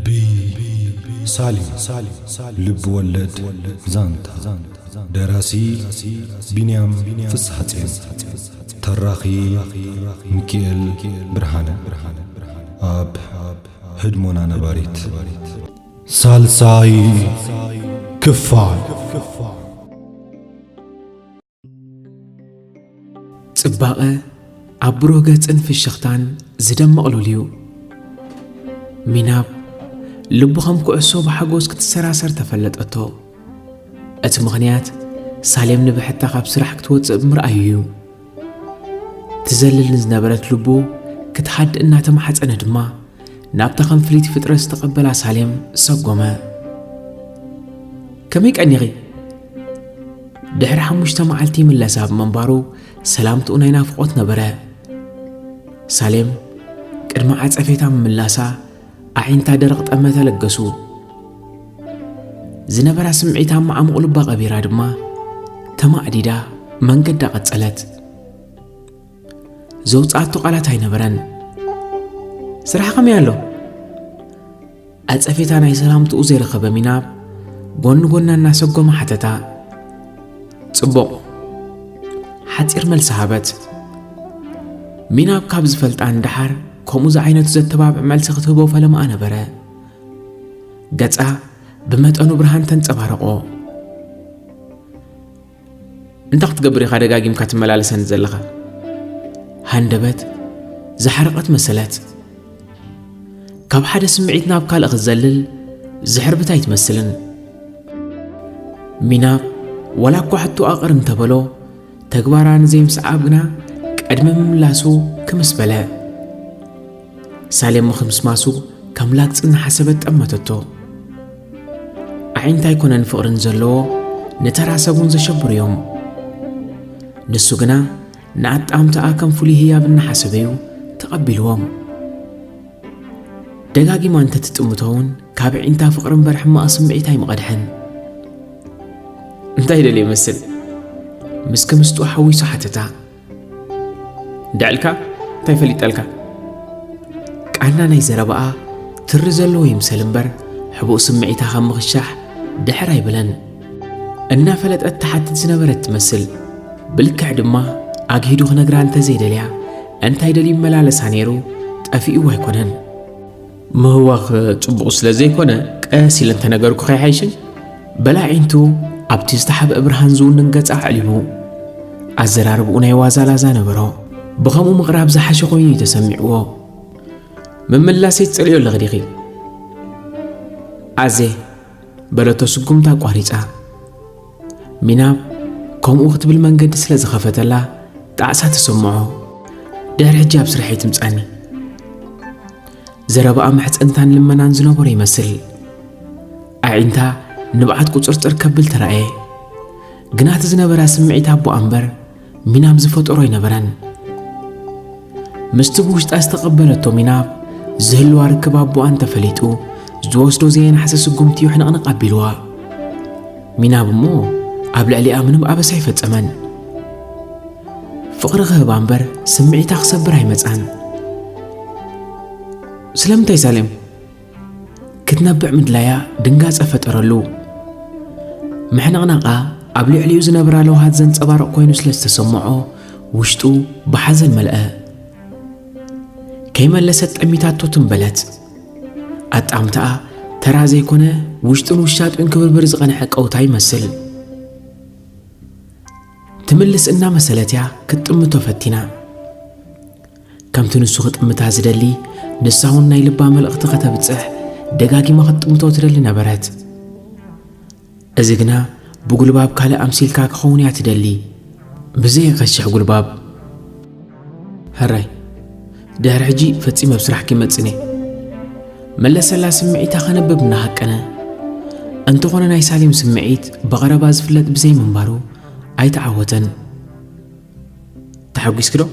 ብ ሳሊም ልብ ወለድ ዛንታ። ደራሲ ቢንያም ፍስሐጽዮን። ተራኺ ሚኪኤል ብርሃነ። ኣብ ህድሞና ነባሪት። ሳልሳይ ክፋል። ጽባቐ ኣብ ብሩህ ገጽን ፍሽኽታን ዝደምቕ ሉል እዩ። ሚናብ ልቡ ከም ኩዕሶ ብሓጎስ ክትሰራሰር ተፈለጠቶ። እቲ ምኽንያት ሳሌም ንብሕታ ካብ ስራሕ ክትወጽእ ብምርኣዩ እዩ። ትዘልል ንዝነበረት ልቡ ክትሃድእ እናተማሕጸነ ድማ ናብታ ከም ፍልይቲ ፍጥረት ዝተቐበላ ሳሌም ሰጎመ። ከመይ ቀኒኺ? ድሕሪ ሓሙሽተ መዓልቲ ይምለሳ ብምንባሩ ሰላምትኡ ናይ ናፍቖት ነበረ። ሳሌም ቅድሚ ዓጸፌታ ምምላሳ ኣዒንታ ደረቕ ጠመተ ለገሱ። ዝነበራ ስምዒት ኣብ መዓሙቕ ልባ ቀቢራ ድማ ተማዕዲዳ መንገዳ ቀጸለት። ዘውጽኣቶ ቃላት ኣይነበረን። ስራሕ ከመይ ኣሎ? ኣጸፌታ ናይ ሰላምትኡ ዘይረኸበ ሚናብ ጎኒ ጎና እናሰጎመ ሓተታ። ጽቡቕ። ሓጺር መልሲ ሃበት። ሚናብ ካብ ዝፈልጣ ንደሓር ከምኡ ዝዓይነቱ ዘተባብዕ መልሲ ክትህቦ ፈለማኣ ነበረ። ገጻ ብመጠኑ ብርሃን ተንጸባረቖ። እንታይ ክትገብር ኢኻ ደጋጊምካ ትመላለሰኒ ዘለኻ? ሃንደበት ዝሓረቐት መሰለት። ካብ ሓደ ስምዒት ናብ ካልእ ክትዘልል ዝሕርብት ኣይትመስልን። ሚናብ ዋላ እኳ ሕቶኣ ቅር እንተበሎ፣ ተግባራ ንዘይምስዓብ ግና ቅድሚ ምምላሱ ክምስ በለ። ሳሌም ምኽምስማሱ ከም ላግጺ እናሓሰበት ጠመተቶ። ኣዒንታ ኣይኮነን ፍቕርን ዘለዎ፣ ንተራ ሰብ እውን ዘሸብሩ እዮም። ንሱ ግና ንኣጣምታኣ ከም ፍሉይ ህያብ እናሓሰበዩ ተቐቢልዎም። ደጋጊማ እንተትጥምቶ እውን ካብ ኣዒንታ ፍቕሪ እምበር ሕማቕ ስምዒት ኣይምቐድሐን። እንታይ ደልየ ይመስል? ምስ ክምስጡ ሓዊሱ ሓተታ። እንድዕልካ እንታይ ፈሊጠልካ? ቃና ናይ ዘረባኣ ትሪ ዘለዎ ይምሰል እምበር፣ ሕቡእ ስምዒታ ካብ ምኽሻሕ ድሕር ኣይበለን። እናፈለጠት ትሓትት ዝነበረት ትመስል። ብልክዕ ድማ ኣግሂዱ ክነግራ እንተዘይደልያ፣ እንታይ ደልዩ ይመላለሳ ነይሩ፣ ጠፊእዎ ኣይኮነን። ምህዋኽ ጽቡቕ ስለ ዘይኮነ፣ ቀስ ኢለ እንተነገርኩ ከይሓይሽን? በላ ኣዒንቱ ኣብቲ ዝተሓብአ ብርሃን ዝውንን ገጻ ኣዕሊቡ። ኣዘራርብኡ ናይ ዋዛ ላዛ ነበሮ። ብኸምኡ ምቕራብ ዝሓሸ ኮይኑ እዩ ተሰሚዕዎ። ምምላሰይ ትጸልዮ ኣለኺ ዲኺ? ኣዜ፣ በለቶ ስጉምታ ኣቋሪጻ። ሚናብ ከምኡ ክትብል መንገዲ ስለ ዝኸፈተላ ጣዕሳ ተሰምዖ። ድሕሪ ሕጂ ኣብ ስራሕ ኣይትምጻኒ። ዘረባኣ ምሕጽንታን ልመናን ዝነበሮ ይመስል። ኣዒንታ ንብዓት ቁጽርጽር ከብል ተራእየ። ግና እቲ ዝነበራ ስምዒት ኣቦኣ እምበር ሚናብ ዝፈጠሮ ኣይነበረን። ምስቲ ብውሽጣ ዝተቐበለቶ ሚናብ ዝህልዋ ርክብ ኣቦኣ እንተፈሊጡ፣ ዝወስዶ ዘየናሕሰ ስጉምቲ እዩ ሕንቕንቕ ኣቢልዋ። ሚናብ እሞ ኣብ ልዕሊኣ ምንም ኣበሳ ኣይፈጸመን። ፍቕሪ ክህባ እምበር ስምዒታ ክሰብር ኣይመጻን። ስለምንታይ ሳሌም? ክትነብዕ ምድላያ ድንጋጸ ፈጠረሉ። ምሕንቕናቓ ኣብ ልዕሊኡ ዝነብራ ለውሃት ዘንጸባርቕ ኮይኑ ስለ ዝተሰምዖ፣ ውሽጡ ብሓዘን መልአ። ከይመለሰት ጠሚታቶ ትም በለት። ኣጣምታኣ ተራ ዘይኮነ፣ ውሽጡን ውሻጡን ክብርብር ዝቐንዐ ቀውታ ይመስል። ትምልስ እናመሰለት እያ ክትጥምቶ ፈቲና። ከምቲ ንሱ ክጥምታ ዝደሊ፣ ንሳ እውን ናይ ልባ መልእኽቲ ከተብጽሕ ደጋጊማ ክትጥምቶ ትደሊ ነበረት። እዚ ግና ብጉልባብ ካልእ ኣምሲልካ ክኸውን እያ ትደሊ፣ ብዘየኸሽሕ ጉልባብ። ሕራይ፣ ድሕሪ ሕጂ ፈጺመ ኣብ ስራሕ ክመጽእን እየ። መለሰላ ስምዒታ ከነብብ እናሃቀነ። እንተኾነ ናይ ሳሌም ስምዒት ብቐረባ ዝፍለጥ ብዘይምንባሩ ኣይተዓወተን። ተሓጒስኪ ዶ?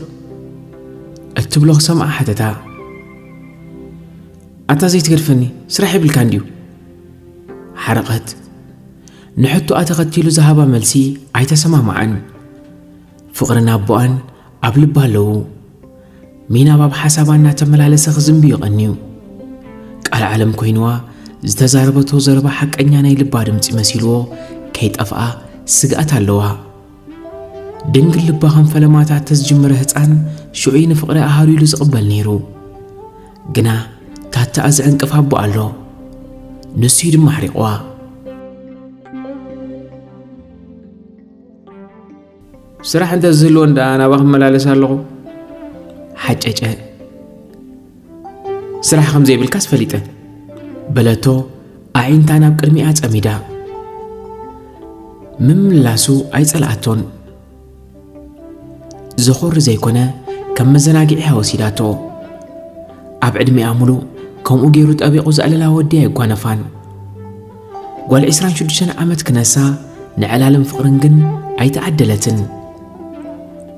እትብሎ ክሰምዓ ሓተታ። ኣታ ዘይትገድፈኒ፣ ስራሕ የብልካን ድዩ? ሓረቐት። ንሕቶኣ ተኸቲሉ ዝሃባ መልሲ ኣይተሰማምዓን። ፍቕርን ኣቦኣን ኣብ ልባ ኣለዉ። ሚናብ ኣብ ሓሳባ እናተመላለሰ ክዝንብዮ ቀንዩ። ዓለም ኮይንዋ ዝተዛረበቶ ዘረባ ሓቀኛ ናይ ልባ ድምፂ መሲልዎ ከይጠፍኣ ስግኣት ኣለዋ። ድንግል ልባ ከም ፈለማታት ተዝጅምረ ህፃን ሽዑይ ንፍቕሪ ኣሃሩ ኢሉ ዝቕበል ነይሩ። ግና ታተኣ ዝዕንቅፍ ኣቦ ኣሎ። ንሱይ ድማ ኣሕሪቕዋ። ስራሕ እንተዝህልወን ደኣ ናባኺ እመላለስ ኣለኹ። ሓጨጨ። ስራሕ ከም ዘይብልካስ ፈሊጠ፣ በለቶ ኣዒንታ ናብ ቅድሚኣ ጸሚዳ። ምምላሱ ኣይጸልኣቶን። ዘኾሪ ዘይኮነ ከም መዘናግዒ ወሲዳቶ። ኣብ ዕድሚኣ ሙሉእ ከምኡ ገይሩ ጠቢቑ ዘዕለላ ወዲ ኣይጓነፋን። ጓል ዕስራን ሽዱሽተን ዓመት ክነሳ ንዕላልን ፍቕርን ግን ኣይተዓደለትን።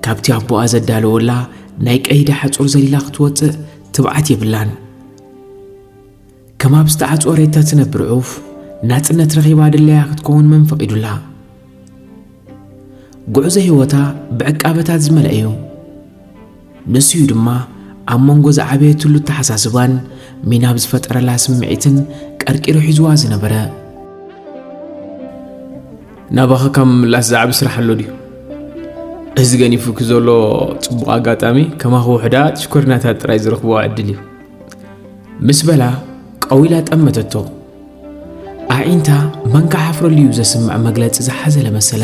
ካብቲ ኣቦኣ ዘዳለወላ ናይ ቀይዲ ሓጹር ዘሊላ ክትወጽእ ትብዓት የብላን። ከም ኣብ ዝተዓጽወ ሬታ ትነብር ዑፍ ናጽነት ረኺባ ድለያ ክትከውን መን ፈቒዱላ? ጉዕዞ ህይወታ ብዕቃበታት ዝመልአ እዩ። ንሱ እዩ ድማ ኣብ መንጎ ዝዓበየትሉ ኣተሓሳስባን ሚናብ ዝፈጠረላ ስምዒትን ቀርቂሩ ሒዝዋ ዝነበረ። ናባኻ ካብ ምምላስ ዝዓቢ ስራሕ ኣሎ ድዩ? እዚ ገኒፉኪ ዘሎ ጽቡቕ ኣጋጣሚ ከማኺ ውሑዳት ሽኮሪናታት ጥራይ ዝረኽብዎ ዕድል እዩ። ምስ በላ ቀዊላ ጠመተቶ። ኣዒንታ መን ክሓፍረሉ እዩ ዘስምዕ መግለጺ ዝሓዘለ መሰለ።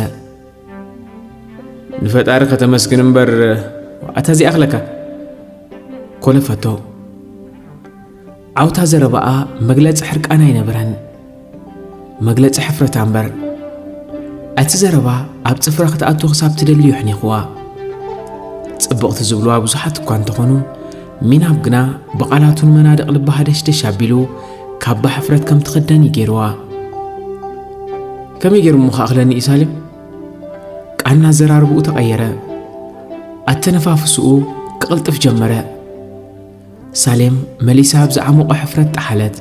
ንፈጣሪ ከተመስግን እምበር ኣታ እዚኣ ኣኽለካ። ኮለፈቶ። ዓውታ ዘረባኣ መግለጺ ሕርቃን ኣይነበረን። መግለጺ ሕፍረታ እምበር። እቲ ዘረባ ኣብ ጽፍራ ክትኣቱ ክሳብ ትደሊ እዩ ኣሕኒኽዋ። ጽብቕቲ ዝብልዋ ብዙሓት እኳ እንተኾኑ፣ ሚናብ ግና ብቓላቱ ንመናድቕ ልባ ሃደሽደሽ ኣቢሉ ካባ ሕፍረት ከም ትኽደን እዩ ገይርዋ። ከመይ ገይሩ እሞ ክኣኽለኒ እዩ ሳሌም? ቃና ኣዘራርብኡ ተቐየረ። ኣተነፋፍስኡ ክቕልጥፍ ጀመረ። ሳሌም መሊሳ ኣብ ዝዓሞቐ ሕፍረት ጠሓለት።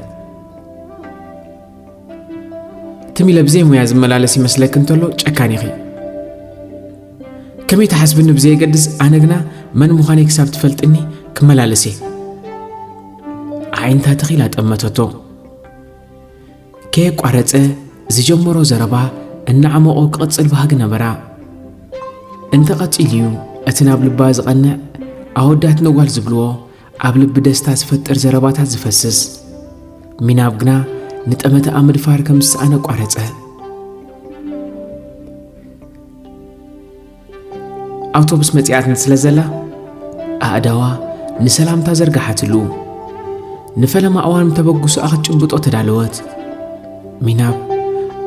ትም ኢለ ብዘይ ሞያ ዝመላለስ ይመስለኪ እንተሎ ጨካን ኢኺ። ከመይ ትሓስብኒ ብዘየገድስ፣ ኣነ ግና መን ምዃነይ ክሳብ ትፈልጥኒ ክመላለስ እየ። ኣዒንታ ተኺላ ጠመተቶ። ከየቋረጸ ዝጀመሮ ዘረባ እናዓመቖ ክቕጽል ባህጊ ነበራ። እንተቐጺሉ'ዩ እቲ ናብ ልባ ዝቐንዕ፣ ኣወዳት ነጓል ዝብልዎ፣ ኣብ ልቢ ደስታ ዝፈጥር ዘረባታት ዝፈስስ። ሚናብ ግና ንጠመተኣ ምድፋር ከም ዝሰኣነ ኣቋረጸ። ኣውቶቡስ መጺኣትን ስለ ዘላ፣ ኣእዳዋ ንሰላምታ ዘርጋሓትሉ። ንፈለማ እዋን ተበግሶኣ ክትጭብጦ ተዳለወት። ሚናብ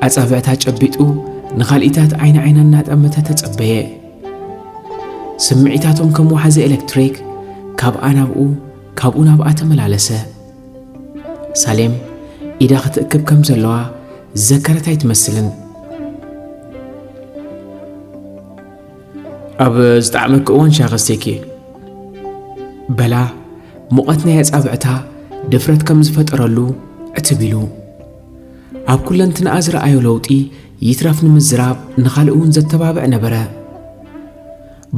ኣጻብዕታ ጨቢጡ ንኻልኢታት ዓይኒ ዓይና እናጠመተ ተጸበየ። ስምዒታቶም ከም ወሓዚ ኤሌክትሪክ ካብኣ ናብኡ፣ ካብኡ ናብኣ ተመላለሰ። ሳሌም ኢዳ ክትእክብ ከም ዘለዋ ዝዘከረት ኣይትመስልን። ኣብ ዝጠዓመኪ እዋን ሻሂ ከስትየኪ እየ፣ በላ። ሙቐት ናይ ኣጻብዕታ ድፍረት ከም ዝፈጠረሉ ዕትብ ኢሉ። ኣብ ኩለንትናኣ ዝረኣዮ ለውጢ ይትረፍ ንምዝራብ ንኻልእ እውን ዘተባብዕ ነበረ።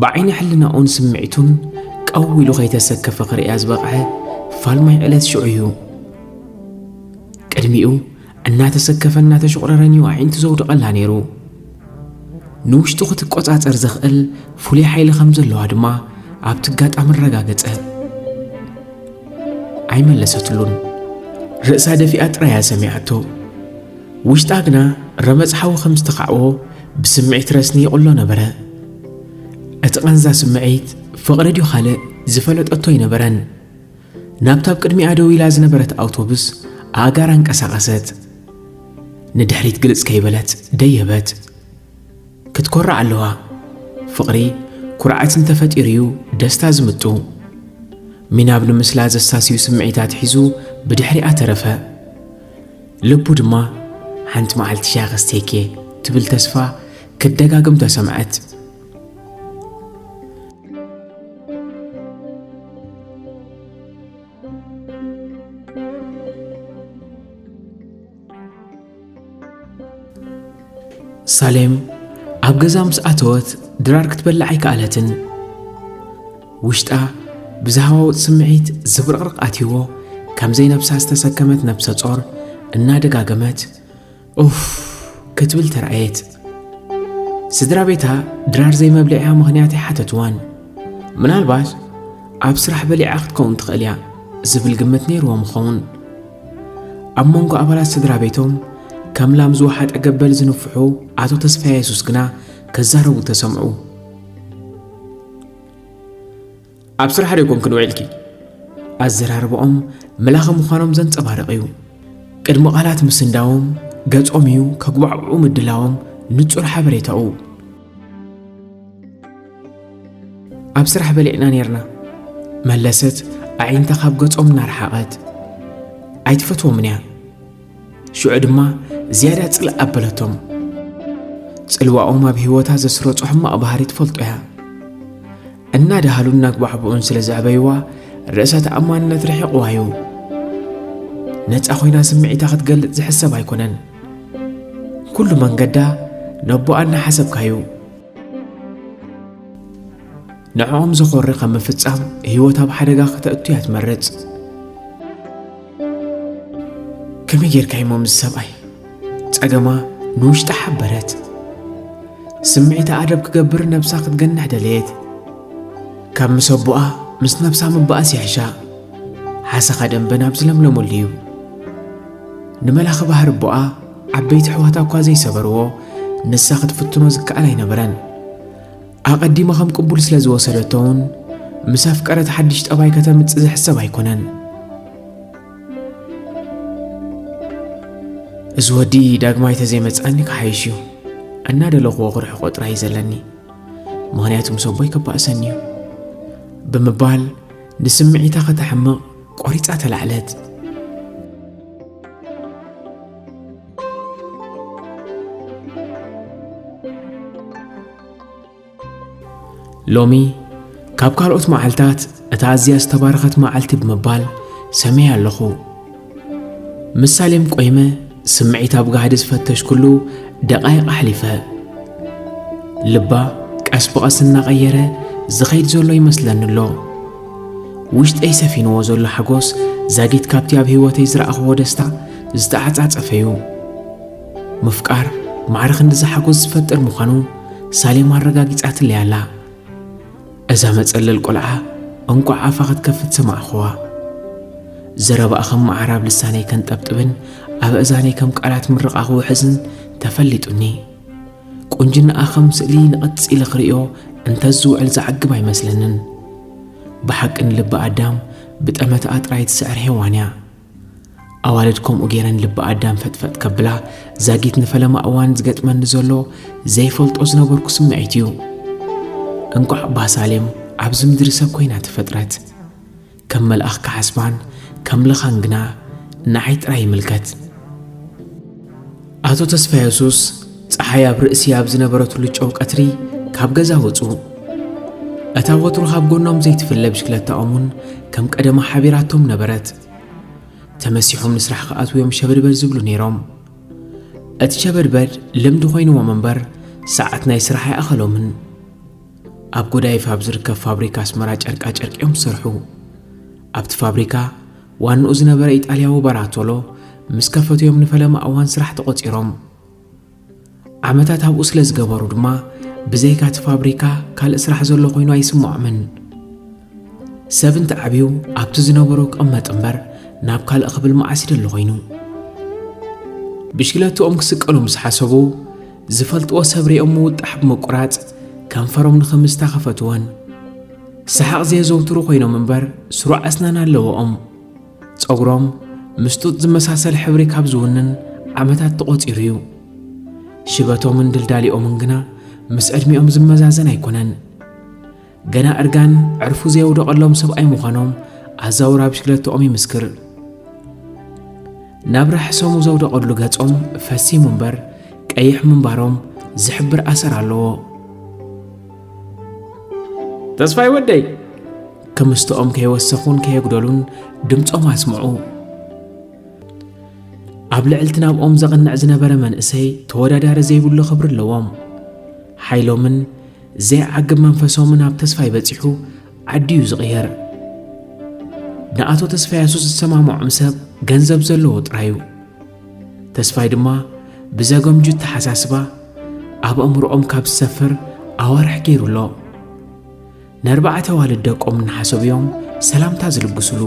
ብዓይኒ ሕልናኡን ስምዒቱን ቀው ኢሉ ከይተሰከፈ ክርእያ ዝበቕዐ ፋልማይ ዕለት ሽዑ እዩ። ቅድሚኡ እናተሰከፈ እናተሸቑረረን እዩ ኣዒንቱ ዘውድቐላ ነይሩ። ንውሽጡ ክትቆጻጸር ዘኽእል ፍሉይ ሓይሊ ከም ዘለዋ ድማ ኣብቲ ኣጋጣሚ ኣረጋገጸ። ኣይመለሰትሉን። ርእሳ ደፊኣ ጥራያ ሰሚዓቶ። ውሽጣ ግና ረመጽ ሓዊ ከም ዝተኻዕዎ ብስምዒት ረስኒ ይቕሎ ነበረ። እቲ ቃንዛ ስምዒት ፍቕሪ ድዩ ካልእ ዝፈለጠቶ ኣይነበረን። ናብታ ኣብ ቅድሚኣ ደው ኢላ ዝነበረት ኣውቶቡስ ኣእጋራ ኣንቀሳቐሰት። ንድሕሪት ግልጽ ከይበለት ደየበት። ክትኮርዕ ኣለዋ። ፍቕሪ ኩርዓት እንተፈጢሩ'ዩ ደስታ ዝምጡ። ሚናብ ንምስላ ዘሳስዩ ስምዒታት ሒዙ ብድሕሪኣ ተረፈ። ልቡ ድማ ሓንቲ መዓልቲ ሻሂ ከስተይኪ ትብል ተስፋ ክደጋግም ተሰምዐት። ሳሌም ኣብ ገዛ ምስ ኣተወት ድራር ክትበልዕ ኣይከኣለትን። ውሽጣ ብዝሃዋውጥ ስምዒት ዝብርቕርቕ ኣትይዎ፣ ከም ዘይነብሳ ዝተሰከመት ነብሰ ጾር እናደጋገመት ኡፍ ክትብል ተራእየት። ስድራ ቤታ ድራር ዘይመብልዒኣ ምኽንያት ኣይሓተትዋን። ምናልባት ኣብ ስራሕ በሊዓ ክትከውን ትኽእል እያ ዝብል ግምት ነይርዎም ይኸውን። ኣብ መንጎ ኣባላት ስድራ ቤቶም ከም ላም ዝወሓጠ ገበል ዝንፍሑ ኣቶ ተስፋ የሱስ ግና ክዛረቡ ተሰምዑ። ኣብ ስራሕ ዶ ኣይኮንክን ውዒልኪ? ኣዘራርባኦም መላኺ ምዃኖም ዘንጸባርቕ እዩ። ቅድሚ ቃላት ምስንዳዎም ገጾም እዩ ከጉባዕብዑ ምድላዎም ንጹር ሓበሬታኡ። ኣብ ስራሕ በሊዕና ኔርና፣ መለሰት ኣዒንታ ካብ ገጾም እናረሓቐት። ኣይትፈትዎምን እያ። ሽዑ ድማ ዝያዳ ጽልእ ኣበለቶም። ጽልዋኦም ኣብ ህይወታ ዘስረጾ ሕማቕ ባህሪ ትፈልጦ እያ። እናደሃሉን እናግባሕብኡን ስለ ዘዕበይዋ ርእሰ ተኣማንነት ርሒቕዋ እዩ። ነጻ ኮይና ስምዒታ ክትገልጽ ዝሕሰብ ኣይኮነን። ኩሉ መንገዳ ነቦኣ እናሓሰብካ እዩ። ንዕኦም ዘኾሪ ከም ምፍጻም ህይወት ኣብ ሓደጋ ከተእቱ እያ ትመርጽ። ከመይ ጌርካ እሞ ምስ ሰብኣይ? ጸገማ ንውሽጣ ሓበረት። ስምዒታ ኣደብ ክገብር ነብሳ ክትገንሕ ደለየት። ካብ ምስ ኣቦኣ ምስ ነብሳ ምባኣስ ይሕሻ። ሓሰኻ ደንበ ናብ ዝለምለመሉ እዩ። ንመላኺ ባህሪ ኣቦኣ ዓበይቲ ኣሕዋታ እኳ ዘይሰበርዎ ንሳ ክትፍትኖ ዝከኣል ኣይነበረን። ኣቐዲማ ከም ቅቡል ስለ ዝወሰደቶ እውን ምስ ኣፍቀረት ሓድሽ ጠባይ ከተምጽእ ዝሕሰብ ኣይኮነን። እዚ ወዲ ዳግማይ ተዘይመጽኣኒ ክሓይሽ እዩ። እናደለኽዎ ክርሕቆ ጥራይ እዩ ዘለኒ። ምኽንያቱ ምስ ኣቦይ ከባእሰኒ እዩ ብምባል ንስምዒታ ከተሕምቕ ቆሪጻ ተላዕለት። ሎሚ ካብ ካልኦት መዓልታት እታ ኣዝያ ዝተባረኸት መዓልቲ ብምባል ሰመየ ኣለኹ። ምስ ሳሌም ቆይመ ስምዒት ኣብ ጋህዲ ዝፈተሽኩሉ ደቓይቕ ኣሕሊፈ። ልባ ቀስ ብቐስ እናቐየረ ዝኸይድ ዘሎ ይመስለኒ ኣሎ። ውሽጠይ ሰፊንዎ ዘሎ ሓጎስ ዛጊት ካብቲ ኣብ ህይወተይ ዝረኣኽዎ ደስታ ዝተዓጻጸፈ እዩ። ምፍቃር ማዕረ ክንድዚ ሓጎስ ዝፈጥር ምዃኑ ሳሌም ኣረጋጊጻትለይ ኣላ። እዛ መጸለል ቆልዓ እንቋዕ ኣፋ ክትከፍት ሰማዕኽዋ። ዘረባኣ ከም መዓር ኣብ ልሳነይ ከንጠብጥብን ኣብ ኣእዛነይ ከም ቃላት ምርቓ ክውሕዝን ተፈሊጡኒ። ቁንጅናኣ ከም ስእሊ ንቐጽ ኢለ ክርእዮ እንተዝውዕል ዝዓግብ ኣይመስለንን። ብሓቂ ንልቢ ኣዳም ብጠመትኣ ጥራይ ትስዕር ሄዋን እያ። ኣዋልድ ከምኡ ገይረን ልቢ ኣዳም ፈጥፈጥ ከብላ ዛጊት ንፈለማ እዋን ዝገጥመኒ ዘሎ ዘይፈልጦ ዝነበርኩ ስምዒት እዩ። እንቋዕ እባ ሳሌም ኣብዚ ምድሪ ሰብ ኮይና ተፈጥረት። ከም መልኣኽ ክሓስባን ከም ለኻን ግና ንዓይ ጥራይ ይምልከት። ኣቶ ተስፋየሱስ ጸሓይ ኣብ ርእሲ ኣብ ዝነበረትሉ ጨው ቀትሪ ካብ ገዛ ወጹ። እታ ወትሩ ካብ ጎኖም ዘይትፍለ ብሽክለታኦም እውን ከም ቀደማ ሓቢራቶም ነበረት። ተመሲሖም ንስራሕ ክኣትዉ እዮም ሸበድበድ ዝብሉ ነይሮም። እቲ ሸበድበድ ልምዲ ኮይንዎም እምበር ሰዓት ናይ ስራሕ ኣይኣኸሎምን። ኣብ ጎዳይፍ ኣብ ዝርከብ ፋብሪካ ኣስመራ ጨርቃ ጨርቂ እዮም ዝሰርሑ። ኣብቲ ፋብሪካ ዋንኡ ዝነበረ ኢጣልያዊ ባራቶሎ ምስ ከፈቱ እዮም ንፈለማ እዋን ስራሕ ተቖጺሮም። ዓመታት ኣብኡ ስለ ዝገበሩ ድማ ብዘይካ እቲ ፋብሪካ ካልእ ስራሕ ዘሎ ኮይኑ ኣይስምዖምን። ሰብ እንተዓብዩ ኣብቲ ዝነበሮ ክቕመጥ እምበር ናብ ካልእ ክብል መዓስ ይደሊ ኮይኑ። ብሽክለትኦም ክስቀሉ ምስ ሓሰቡ ዝፈልጥዎ ሰብ ሪኦም ምውጣሕ ብምቁራጽ ከንፈሮም ንኽምስታ ከፈትወን። ሰሓቕ ዘየዘውትሩ ኮይኖም እምበር ስሩዕ ኣስናን ኣለዎኦም። ጸጉሮም ምስ ጡጥ ዝመሳሰል ሕብሪ ካብ ዝውንን ዓመታት ተቖጺሩ እዩ። ሽበቶምን ድልዳሊኦምን ግና ምስ ዕድሚኦም ዝመዛዘን ኣይኮነን። ገና እርጋን ዕርፉ ዘየውደቐሎም ሰብኣይ ምዃኖም ኣዛውራ ብሽክለትኦም ይምስክር። ናብ ርሕሰሙ ዘውደቐሉ ገጾም ፈሲሙ እምበር ቀይሕ ምንባሮም ዝሕብር ኣሰር ኣለዎ። ተስፋይ ወደይ! ክምስትኦም ከይወሰኹን ከየጉደሉን ድምጾም ኣስምዑ። ኣብ ልዕልቲ ናብኦም ዘቕንዕ ዝነበረ መንእሰይ ተወዳዳሪ ዘይብሉ ክብሪ ኣለዎም። ሓይሎምን ዘይዓግብ መንፈሶምን ኣብ ተስፋይ በጺሑ ዓዲ እዩ ዝቕየር። ንኣቶ ተስፋ የሱስ ዝሰማምዖም ሰብ ገንዘብ ዘለዎ ጥራይ እዩ። ተስፋይ ድማ ብዘገምጁ ኣተሓሳስባ ኣብ ኣእምሮኦም ካብ ዝሰፍር ኣዋርሕ ገይሩ ኣሎ። ንኣርባዕተ ኣዋልድ ደቆም እናሓሰቡ እዮም ሰላምታ ዝልግስሉ።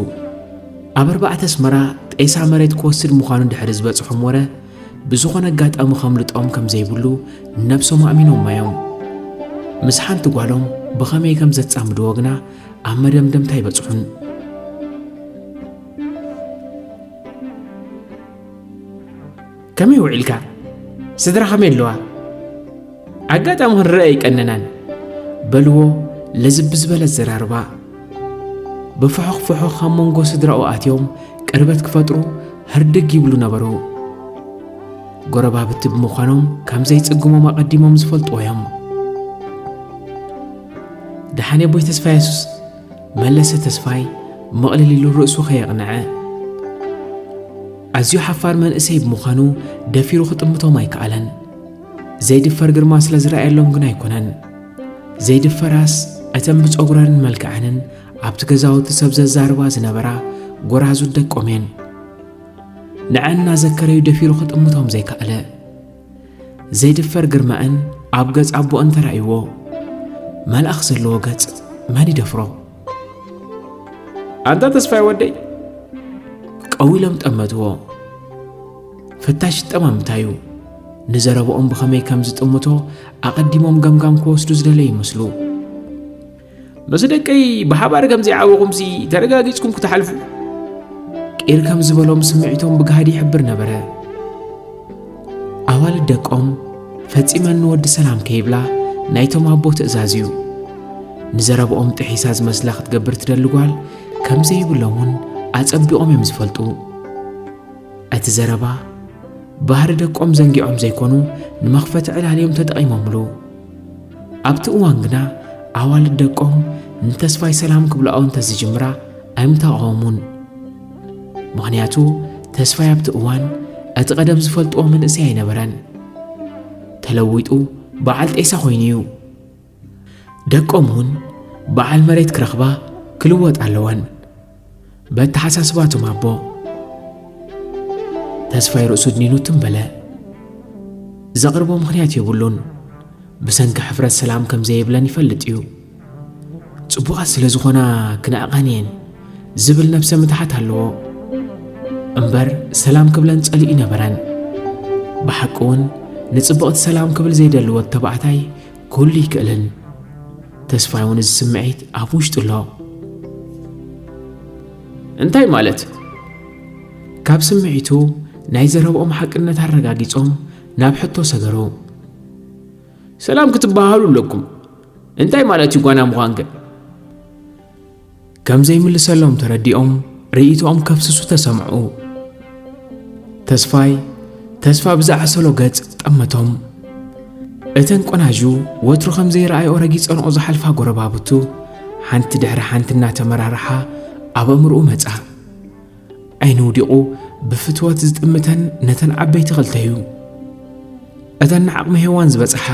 ኣብ ኣርባዕተ ኣስመራ ጤሳ መሬት ክወስድ ምዃኑ ድሕሪ ዝበጽሖም ወረ፣ ብዝኾነ ኣጋጣሚ ከምልጦም ከም ዘይብሉ ነብሶም ኣእሚኖማ እዮም። ምስ ሓንቲ ጓሎም ብኸመይ ከም ዘጻምድዎ ግና ኣብ መደምደምታ ኣይበጽሑን። ከመይ ውዒልካ? ስድራ ከመይ ኣለዋ? ኣጋጣሚ ክንረአ ኣይቀነናን፣ በልዎ ለዝብ ዝበለ ኣዘራርባ። ብፍሑኽ ፍሑኽ ኣብ መንጎ ስድራኡ ኣትዮም ቅርበት ክፈጥሩ ህርድግ ይብሉ ነበሩ። ጎረባብቲ ብምዃኖም ከም ዘይጽግሞም ኣቐዲሞም ዝፈልጥዎ እዮም። ደሓን ኣቦይ ተስፋ የሱስ፣ መለሰ ተስፋይ ምቕልል ኢሉ ርእሱ ከየቕንዐ። ኣዝዩ ሓፋር መንእሰይ ብምዃኑ ደፊሩ ክጥምቶም ኣይከኣለን። ዘይድፈር ግርማ ስለ ዝረኣየሎም ግን ኣይኮነን። ዘይድፈራስ እተን ብጸጉረንን መልክዐንን ኣብቲ ገዛውቲ ሰብ ዘዛርባ ዝነበራ ጎራዙት ደቆም እየን። ንዐን እናዘከረዩ ደፊሩ ክጥምቶም ዘይከኣለ። ዘይድፈር ግርማእን ኣብ ገጽ ኣቦእን ተራእይዎ። መልኣኽ ዘለዎ ገጽ መን ይደፍሮ? ኣንታ ተስፋይ ወደይ! ቀዊሎም ጠመትዎ። ፈታሽ ጠማምታ እዩ። ንዘረብኦም ብኸመይ ከም ዝጥምቶ ኣቐዲሞም ገምጋም ክወስዱ ዝደለዩ ይመስሉ። ምስ ደቀይ ብሓባር ከም ዘይዓበኹምሲ ተረጋጊጽኩም ክትሓልፉ። ቂር ከም ዝበሎም ስምዒቶም ብጋህዲ ይሕብር ነበረ። ኣዋልድ ደቆም ፈጺመን ንወዲ ሰላም ከይብላ ናይቶም ኣቦ ትእዛዝ እዩ። ንዘረብኦም ጥሒሳ ዝመስላ ክትገብር ትደሊ ጓል ከም ዘይብሎም እውን ኣጸቢቖም እዮም ዝፈልጡ። እቲ ዘረባ ባህሪ ደቆም ዘንጊዖም ዘይኮኑ፣ ንመኽፈቲ ዕላል እዮም ተጠቒሞምሉ። ኣብቲ እዋን ግና ኣዋልድ ደቆም ንተስፋይ ሰላም ክብልኦ እንተዝጅምራ ኣይምተቓወሙን። ምኽንያቱ ተስፋይ ኣብቲ እዋን እቲ ቀደም ዝፈልጥዎ መንእሰይ ኣይነበረን። ተለዊጡ በዓል ጤሳ ኮይኑ እዩ። ደቆም እውን በዓል መሬት ክረኽባ ክልወጥ ኣለወን። በተሓሳስባቶም ኣቦ ተስፋይ ርእሱ ድኒኑ ትም በለ። ዘቕርቦ ምኽንያት የብሉን። ብሰንኪ ሕፍረት ሰላም ከም ዘይብለን ይፈልጥ እዩ። ጽቡቓት ስለ ዝኾና ክነዕቐን እየን ዝብል ነብሰ ምትሓት ኣለዎ። እምበር ሰላም ክብለን ጸሊኡ ይነበረን። ብሓቂ እውን ንጽብቕቲ ሰላም ክብል ዘይደሊ ወዲ ተባዕታይ ክህሉ ይክእልን። ተስፋይ እውን እዚ ስምዒት ኣብ ውሽጡ ኣሎ። እንታይ ማለት? ካብ ስምዒቱ ናይ ዘረብኦም ሓቅነት ኣረጋጊጾም ናብ ሕቶ ሰገሩ። ሰላም ክትበሃሉ ኣለኩም። እንታይ ማለት እዩ ጓና ምዃንከ? ከም ዘይምልሰሎም ተረዲኦም ርእይቶኦም ከፍስሱ ተሰምዑ። ተስፋይ ተስፋ ብዝዓሰሎ ገጽ ጠመቶም። እተን ቆናጁ ወትሩ ከም ዘይረኣይኦ ረጊጸንኦ ዝሓልፋ ጎረባብቱ ሓንቲ ድሕሪ ሓንቲ እናተመራርሓ ኣብ ኣእምሮኡ መጻ። ዓይኑ ውዲቑ ብፍትወት ዝጥምተን ነተን ዓበይቲ ክልተ እዩ። እተን ንዓቕሚ ሄዋን ዝበጽሓ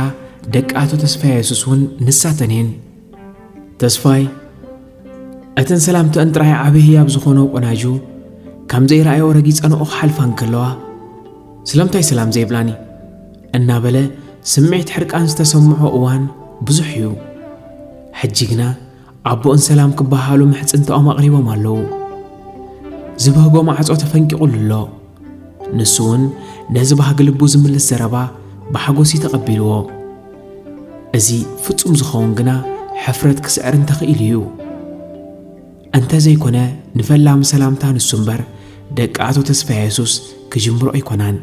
ደቂ ኣቶ ተስፋ የሱስ እውን ንሳተን እየን። ተስፋይ እተን ሰላምተአን ጥራይ ዓቢ ህያብ ዝኾኖ ቆናጁ ከም ዘይረኣዮ ረጊጸንኦ ክሓልፋ እንከለዋ፣ ስለምንታይ ሰላም ዘይብላኒ? እናበለ ስምዒት ሕርቃን ዝተሰምዖ እዋን ብዙሕ እዩ። ሕጂ ግና ኣቦኡን ሰላም ክበሃሃሉ ምሕጽንታኦም ኣቕሪቦም ኣለዉ። ዝበህጎ ማዕጾ ተፈንቂቑሉ ኣሎ። ንሱ እውን ነዚ ባህጊ ልቡ ዝምልስ ዘረባ ብሓጎስ እዩ ተቐቢልዎ። እዚ ፍጹም ዝኸውን ግና ሕፍረት ክስዕር እንተኽኢሉ እዩ። እንተዘይኮነ ንፈላሚ ሰላምታ ንሱ እምበር ደቂ ኣቶ ተስፋ የሱስ ክጅምሮ ኣይኮናን።